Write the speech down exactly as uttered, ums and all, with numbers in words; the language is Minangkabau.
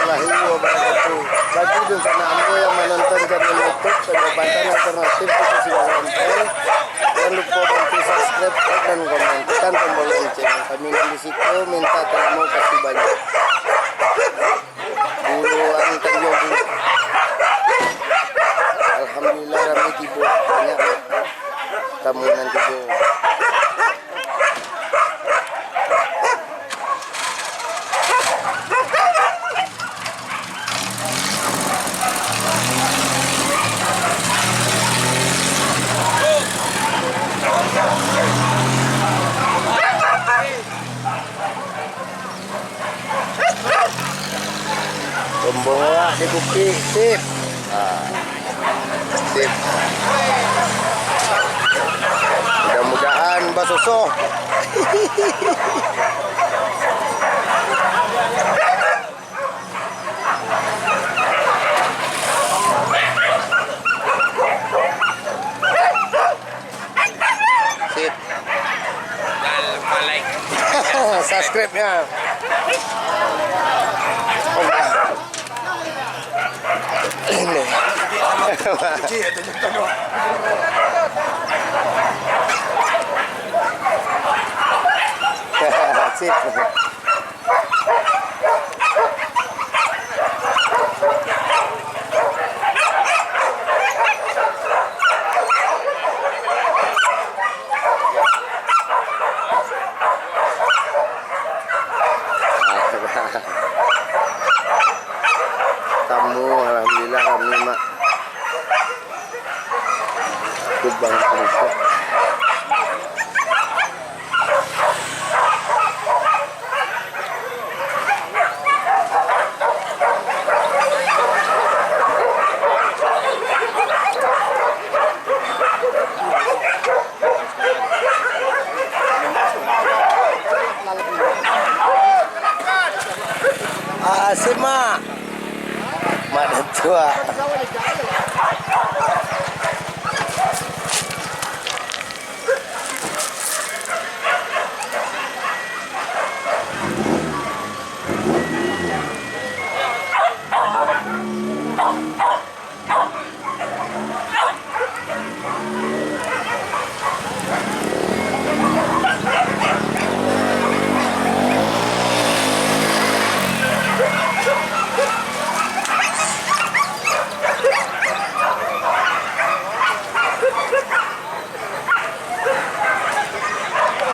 Warahmatullahi wabarakatuh. Bagi dunsanak ambo yang manonton channel YouTube Pengobatan Alternatif Kota Sibalampai, jangan lupa bantu subscribe, like, dan komen. Tekan tombol lonceng. Kami nan di siko minta tarimo kasih banyak. Buruan Tanjuang Bulu. Alhamdulillah, rami tibo. Banyak tamu nan tibo. Sombong awak di bukik, sip. Ah. Sip. Mudah-mudahan basosoh. Sip. Jangan lupa like. Subscribe-nya. Ini. Sip. Tamu, alhamdulillah, rami, Mak. Kubang Malaysia. Ah, simak. Mak Datuk, ah.